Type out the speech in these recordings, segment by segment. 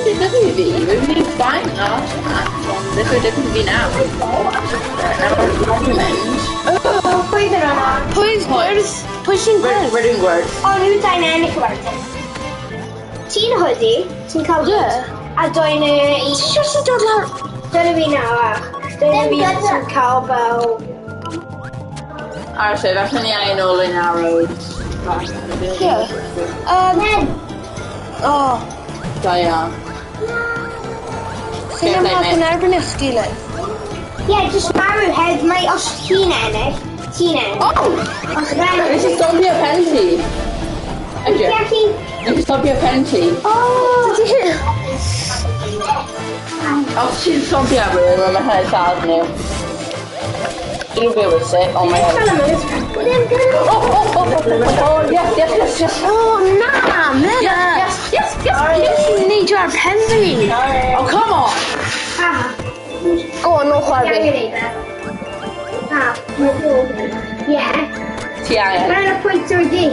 sy'n digwydd i fi? Mae'n mynd i'n fine last match, ond beth yw'n digwydd i fi nawr? Nawr mae'n mynd. Pwy ddyn nhw? Pwy gwyrdd? Pwy sy'n gwyrdd? We're doing gwyrdd. O, nhw dau'n ennill wedyn. Ti'n hoodie, ti'n cael hood. A dwi'n i... Ti'n siŵr sy'n dod lawr? Dyna fi nawr, ach. Dyna fi sy'n cael fel... Alright, so falle ni angen ôl ein arrows. Yeah. Oh. Da iawn. Sy'n am help yn erbyn eich gilydd? Ie, just marw heb, mae os ti'n ennill, ti'n ennill. Oh! Os fe'n This is stopio penalty. Edrych. Jackie. This is stopio penalty. Oh! Os ti'n stopio rhywun, mae'n hynny'n lladd nhw. Dwi'n gwybod sut, oh my god. Oh, oh, oh, oh, oh, yes, yes, yes, yes. Oh, na, Mena. Yes, yes, yes, yes. Ti'n neidio ar pen fi. Oh, come on. Ah, Go on, no chwarae fi. Ah, ie. Ti angen. Mae'n y pwynt o'r di.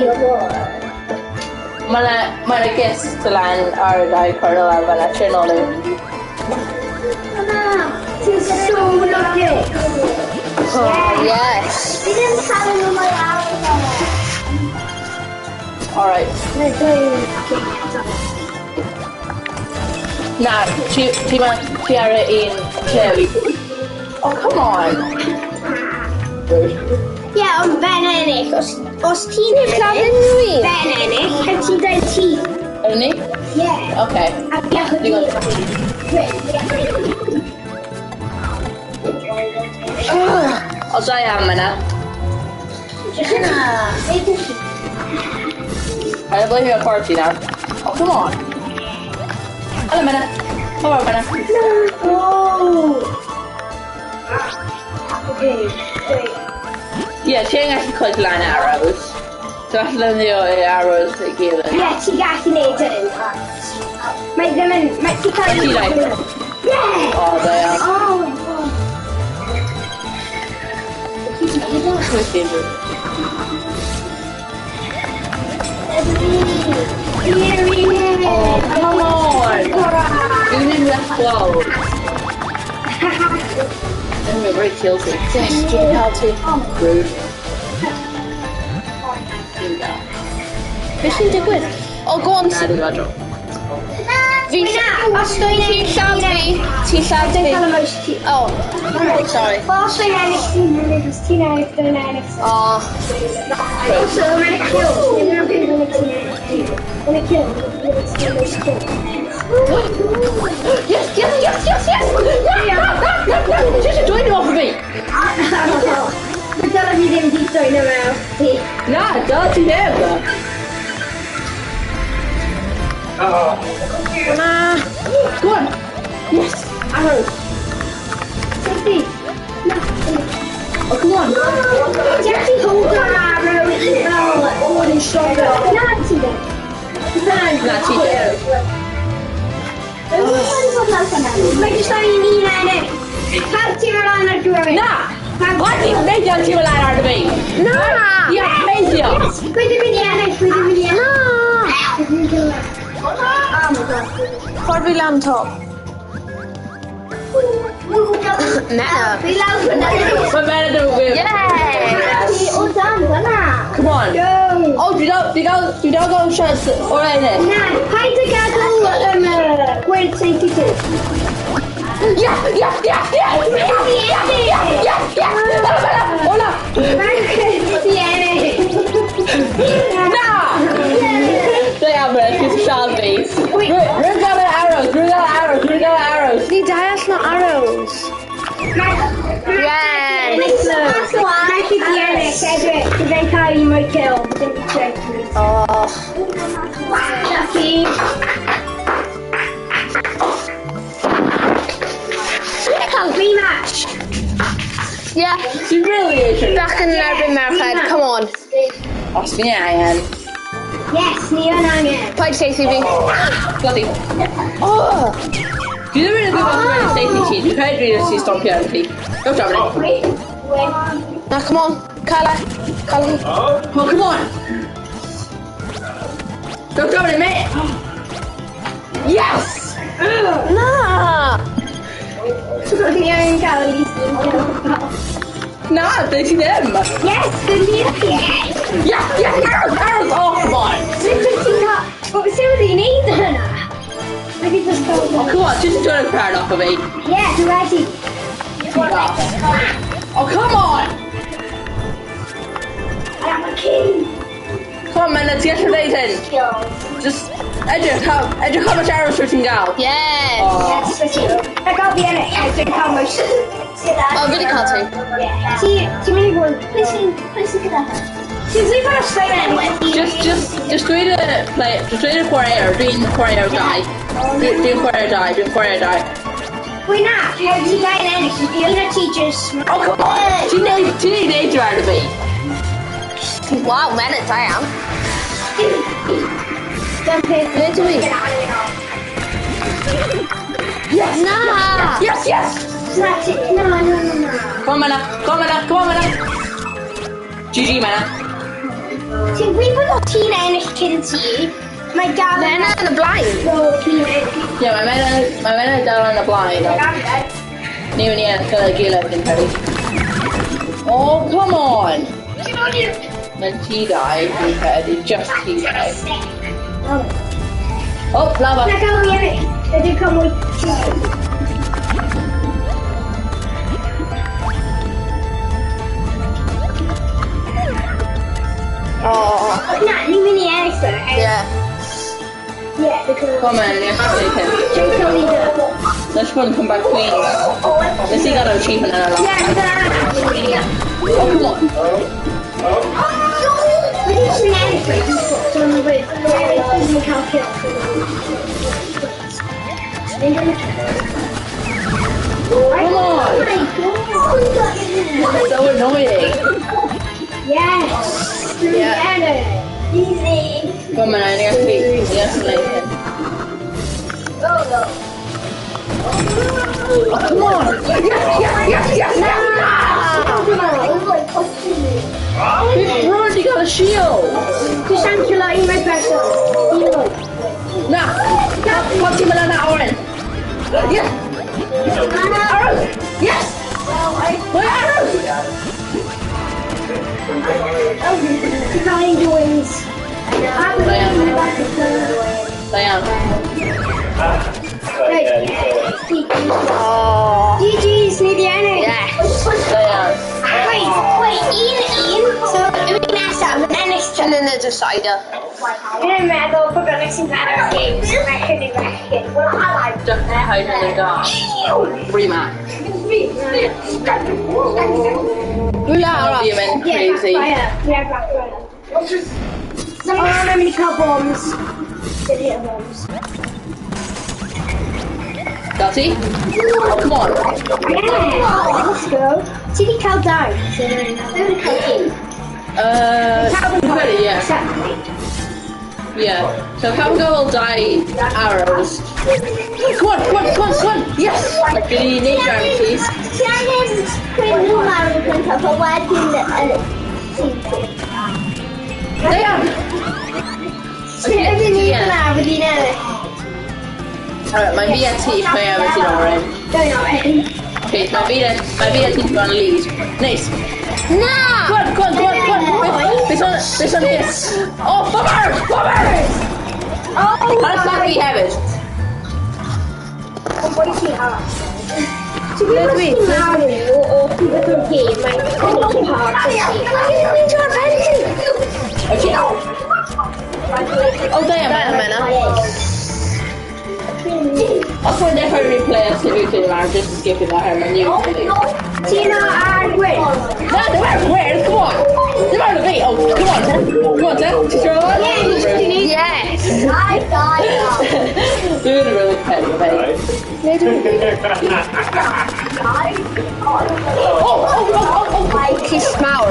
Mae yna gist lan ar y dau cornel ar fan'na, trio nôl nhw. Ti'n so lucky. Oh, yes. Fi ddim cael nhw mae awr. Alright. Na, ti ar y un kill. Oh, come on. Rude. Ie, ond fe'n ennill. Os ti'n ennill, Lladd unrhyw un? fe'n ennill, heb ti'n dweud ti. Ydyn ni? Ie. Okay. A fi a Digon. O, da iawn, Mena. I believe you're party now. Oh, come on. Hello, Mena. Come on, Mena. No! Okay, wait. Yeah, ti'n gallu coed lan arrows. So gallu defnyddio y arrows i gilydd. Ie, ti'n gallu neud hyn. Mae ddim yn... Mae ti'n cael... Ti like- Yeah! O, da iawn. Oh my god. Oh, come on! Dwi'n mynd left gweld. Dwi'n mynd reit kill ti. Yes, dwi'n cael ti. Rude. Dwi'n gael. Beth sy'n digwydd? Oh, go on. Na, dwi'n gael. Fi... Na, os dwi'n Ti'n lladd fi. Ti'n lladd Dwi'n fi. cael y most ti. Oh, sorry. Os dwi'n ennill, ti'n ennill. Os ti'n ennill, dwi'n ennill. Oh. Also, mae'n a kill. Mae'n a kill, ti'n ennill. Mae'n a kill. Mae'n a most kill. Yes, yes, yes, yes, yes! Na, na, na, na! Ti eisiau dweud nhw off fi? Mae dylai fi ddim di dweud nhw mewn. Na, dylai ti ddim. Na. Go on. Yes, arrows. Safety. Na. Oh, come on. Ti actually hold on arrow i fel bod yn stronger. Na, ti ddim. Na, Na, ti ddim. Mae jyst angen un ennill. Pawb ti'n mynd lan ar dwi. Na! Why ti'n meidio ti'n mynd lan ar dy fi? Na. Ie, meidio. Yes, pwy dwi'n mynd i ennill, pwy dwi'n mynd i ennill. Na. Oh my god. Ffordd fi lan top. Mena. Fi lawr fyna. Mae Mena ddim yn gwybod. Yes. O dan fyna. Come on. Go. Oh, dwi dal gael siarad o'r ennill. Na, paid â gadael gwyrdd 72. Yeah, yeah, yeah, yeah, yeah, yeah, yeah, yeah, yeah. Hola, Mena, hola. Fi ennill. Na! Da iawn, Mena, ti'n lladd fi. Rwy'n gael yr arrows, rwy'n gael arrows, rwy'n gael arrows. Ni dau allan o arrows. Yes. Mae ti di ennill, edrych. Byddai'n cael un mwy kill. Ddim check. Oh. Lucky. Rematch. Yeah. Ti'n really eisiau... Back yn erbyn merched, come on. Os fi angen. Yes, ni yn angen. Paid saethu fi. Bloody. Oh. Dwi ddim yn gwybod dwi'n saethu ti. Dwi'n credu dwi'n ti stopio ar ti. Go Dominic. Wait, wait. Now come on. Cael e. Cael hi. Oh, come on. Go Dominic, mate. Yes! Na! Ni angen cael at least un kill. Na, dwi ti ddim. Yes, dwi'n ni. Yes! Yes, yes, arrows, arrows! Oh, come on. Sut wyt ti'n cael... Sut wedi wneud hynna? Fi just cael... Oh, come on, just join a crowd off of me. Yeah, dwi wedi. Oh, come on! I am a king. Come on, man, let's get your days in. Just, edrych how much arrows wyt ti'n gael. Yes! Oh. Yes, wyt ti. I gael fi ennill, dwi'n cael most. Oh, fi wedi cael ti. Ti'n mynd i fod... Pwy sy'n gyda fe? Ti'n dweud bod Australia wedi... Just dweud y play, just dweud y chwaraewr, dwi'n chwaraewr dau. Dwi'n chwaraewr dau, dwi'n chwaraewr dau. Pwy na? Ti gael ennill, un o ti just... Oh, come on! Ti'n neud neud out of me. Wow, Menna, da iawn. Ble dwi? Yes! Na! Yes, yes! Na, na, na, na. Come on, Menna. Come on, Menna. Come on, Menna. GG, Menna. Ti'n gwybod o ti'n ennill cyn ti, mae Gavin... Menna yn y blaen. O, ti'n ennill. Yeah, mae Menna dal yn y blaen. Ni mynd i ennill gyda'i gilydd yn credu. Oh, come on! Mae'n ti dau, dwi'n credu. Just ti dau. Oh, lava. Na gael fi ennill. Ydyn cael mwy... Oh. Na, ni'n mynd i ennill though. Yeah. Yeah, because... Come on, you have to take him. Jake leader. Let's run come back queen. Let's see that achievement in a lot. Yeah, oh, come on. We need to ennill it. So I'm going to cael kill. Come on! Oh my god! So annoying. Yes! Yeah. Easy. Come on, I have to be. Oh no. Oh, come on! Yes, yes, yes, yes, yes! We've already got a shield! Just angular in my person. Na! Pop ti'n mynd Oren! Yes! Arrows! Yes! My arrows! Divine wins. Diane. Right. GG's, ni di ennill. Yes. Diane. Wait, un, so yw'n nesaf, yn ennill And then the decider. Dwi'n meddwl bod bynnag sy'n better games, bechgyn i bechgyn. Well, I like Duck Hide in the Dark. Rematch. Rhywle arall. Fi'n mynd crazy. Yeah, backfire. Oh, I'm mynd i cael bombs. Did hit bombs. Darty? Oh, come on. Yeah, let's go. Ti di cael dau? Ti di cael two? Pretty, yeah. Exactly. Yeah. So Calvin will die arrows. Come on, come on, come on, come on! Yes! Did you need arrows, please? Ti angen chwyn nhw lawr y cyntaf, a wedyn Diane! Sut ydyn ni fyna wedi ennill? Alright, mae fi a ti, pwy am ti'n oren. Dwi'n oren. Okay, mae fi a ti'n gone lead. Nice. Na! Come on, come on, come on, come on. This one here. Oh, bombers! Bombers! Oh, Mae'n slap fi hefyd. Ond bwy ti'n arall? Ti'n gwybod os ti'n marw o rhywbeth o'r gêm, mae'n call part o ti. Dwi'n mynd o'r pen ti! Oh, damn. Damn, Menna. Os mae'n dechrau replay os ti'n ti'n marw, just skip it that my new. Ti'n ar gwyn? Na, ddim ar gwyn, come on! Ddim ar y fi! Oh, come on! Come on, Dad, ti'n siarad on? Yes! I died. Dwi'n really competitive, eh? Oh, oh, oh, oh, oh! Ti'n mawr.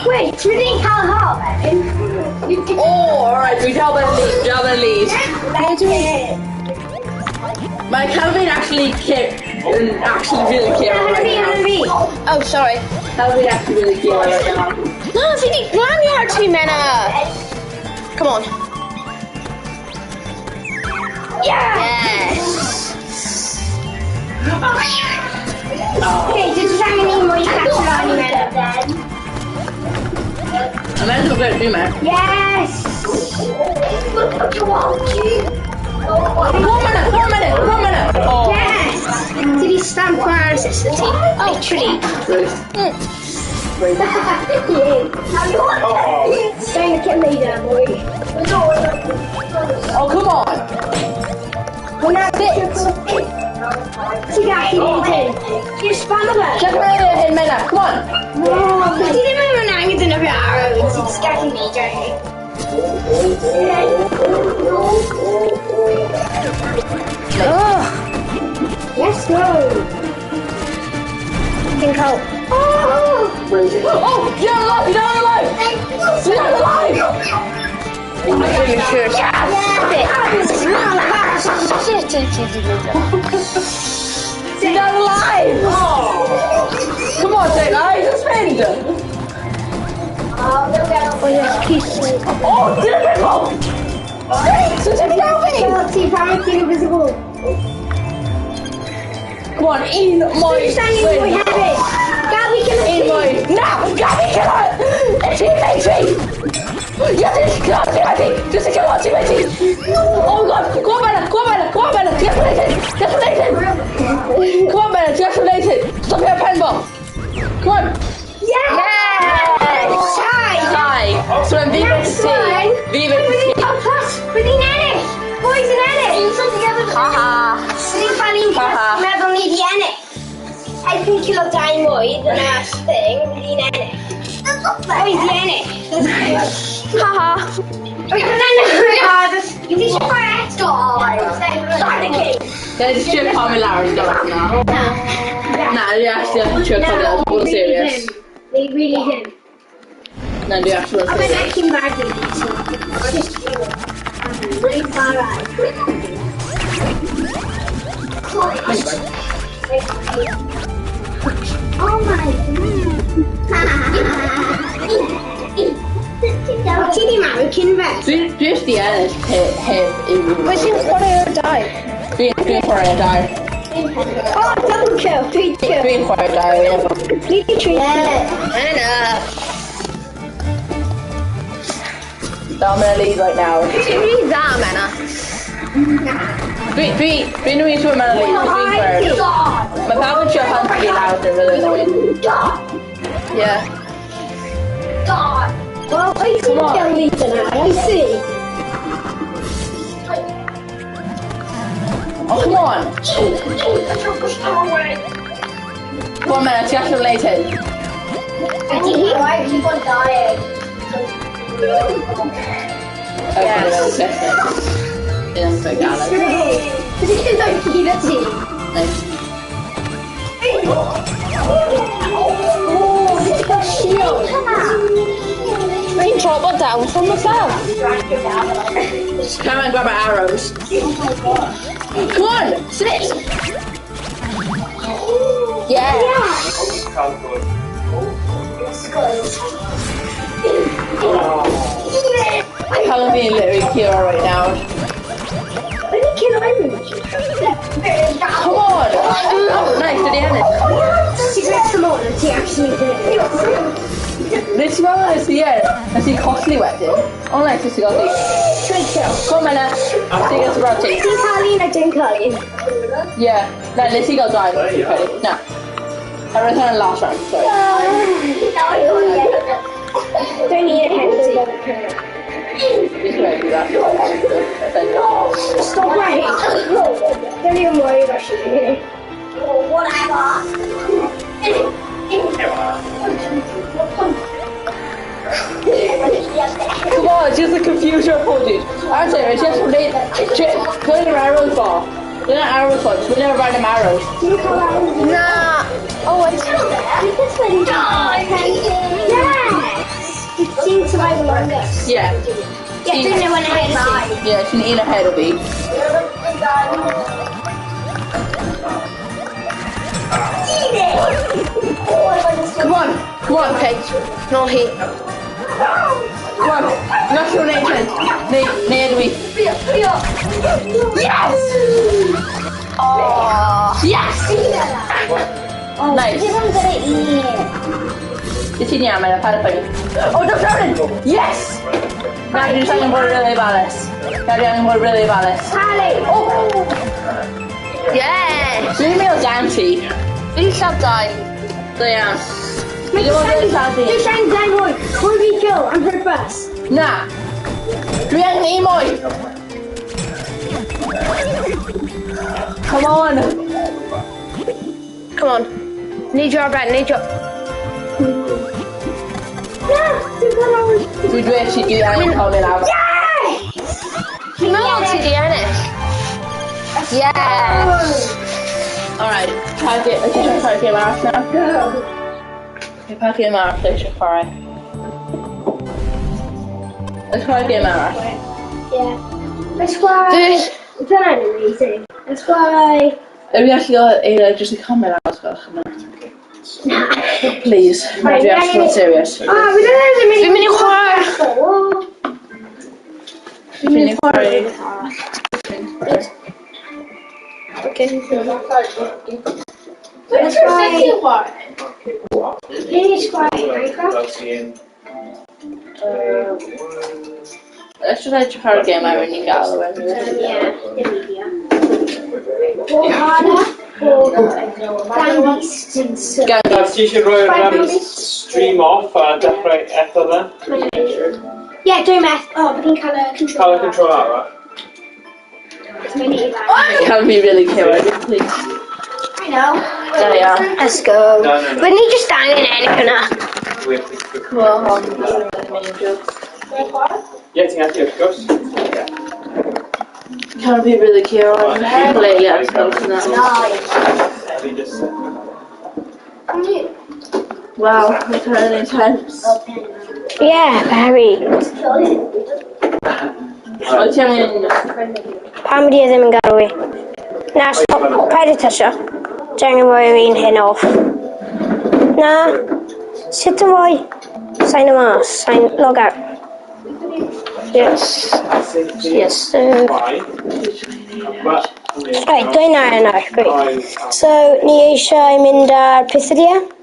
Wait, ti'n mynd i cael haf, Erin? Oh, alright, dwi'n dal ben lead, dal ben lead. Mae Calvin actually care, actually really care right now. Oh, sorry. Calvin actually really care right now. No, fi di glanio ar ti, Menna. Come on. I'm meant to go to man. Yes! 1 minute, 1 minute, 1 minute! Oh. Yes! Did he stamp on our sister team? Literally. Starting to get me down, boy. Oh, come on! We're not it. Ti gallu neud hyn. Ti'n spam fe. Just mynd hyn, Mena. Come on. Ti ddim yn angen defnyddio arrow, ti'n just gallu neud e. Oh. Yes, no. Ti'n cael... Oh! Oh! You're alive! You're alive! You're alive! He's not alive! Oh. Come on, Jake, I just pinned! Oh, did it rip? Come on, in my way. In my... No! Gabby, kill her! It's teammate! Yes, it's kill our teammate! Just kill our teammate! Oh my god! Go on, Bella! Go on, Bella! Go on, Bella! Just Nathan! Just Nathan! Come on, Bella! Just Nathan! Stop your pen bomb! Come on! Yes! Yes! Hi! So I'm V versus T. V versus T. Oh, plus, bydd ennill! Boys yn ennill! Haha! Ni'n cael meddwl ni di ennill. Erbyn kilo 2 mwy, dyna thing, bydd ni'n ennill. Boys di ennill. Haha. Fi eisiau chwarae eto. Can I just cheer Palm and Larry's going now? Nah, you actually have to cheer Palm and Larry's serious. They really him. No, do you actually I'm an acting bag. Oh my god. Ti di marw cyn fe? Dwi jyst di ennill heb unrhyw... Wyt ti'n chwarae o'r dau? Dwi'n chwarae o'r dau. Oh, double kill, 3 kill. Dwi'n chwarae o'r dau, efo. Dwi di 3 kill. Anna. I'm in a lead right now. Ti'n rhy dda, Mena. Dwi'n rwy'n siŵr mewn a lead, dwi'n chwarae. Mae pawb yn trio hunt fi lawr yn really annoying. Yeah. Well, I think they'll lead yna. I see. Oh, come on! Come on, Mena, ti allan wneud hyn. I keep on dying. Okay, yes. That's Nice. Oh, this got shield. Dwi'n drop it down from myself. Come and grab our arrows. Come on, sit. Yeah. I'm being literally Kira right now. Come on! Oh, nice, did he end it? She gets them on and she actually did it. Nes i weld nes i nes i colli wedyn. O, nice, nes i golli. 3 kill. Come on, Mena. Ti'n gael sy'n ti. Ti'n cael un a dwi'n cael un. Yeah. Na, nes i gael dau. Na. I roedd hwnna'n last round, sorry. Don't need a penalty. Stop right. Don't even worry about shooting me. Whatever. Come on, it's just a confusion of footage. I'm sorry, it's just put your arrows for. They're not arrows for, just put your random arrows. Nah. Oh, I Yes! Team survive longest. Yeah. Yeah, dwi'n know when ahead of you. Yeah, ti'n un ahead of me. Come on, come on. Okay, nôl hi. Come on, national Nathan. Neu ydw i. Yes! Oh. Yes! Nice. Ti'n iawn, mae'n paid poeni. Oh, no, Darren! Yes! Na, dwi'n angen bod really ofalus. Na, dwi angen bod really ofalus. Harry! Oh! Yes! Dwi'n meddwl down ti. Fi'n lladd dau. Da iawn. Fi ddim ond yn lladd Dwi'n un. angen dau mwy. Mwy fi kill on purpose. Na. Dwi angen un mwy. Come on. Come on. Neidio ar ben, neidio. Na! Dwi'n cael awr. Dwi dwi actually dwi angen cael mynd lawr. Yes! Fi'n meddwl ti di ennill. Yes! Alright, pa ge- ti eisiau chwarae gêm arall nawr? Okay, pa gêm arall ti eisiau chwarae? Let's chwarae gêm arall. Yeah. Let's chwarae... Dyna'n amazing. Let's chwarae... Ydw i allu gael eiliad jyst i cael lawr os gwelwch yn dda? Na. Please, na dwi actually bod serious. Ah, fi ddim yn mynd Fi'n mynd i chwarae. Dwi'n mynd i chwarae. Okay. Let's chwarae... Fi'n mynd i chwarae Minecraft. Let's just edrych ar y gêm ar ni'n gael o wedyn. Yeah, dim media. Brawlhalla o Gang Beasts. Gang Na, ti eisiau rhoi'r Five minutes. stream off a dechrau eto dde? Ie, dwi'n meth. O, bydd hi'n cael y control. Cael y control arall. Can be really cywir, please. I know. Da iawn. Let's go. No, no, no. Bydd ni just angen ennill hwnna. We have to... Cool, hon. Ie, ti'n gallu, wrth gwrs. Can be really cywir. Lately, os gwelwch yn dda. Fi just... Wow, it's really intense. Yeah, very. O, ti angen... Pam di e ddim yn gadw fi? Na, stop. Paid â tysio. Dwi angen rhoi'r un hyn off. Na. Sut yn rhoi? Sign o mas. Sign... Log out. Yes. Yes. But, Right, dwi'n ar yna. Great. So, ni eisiau mynd ar peth ydi e?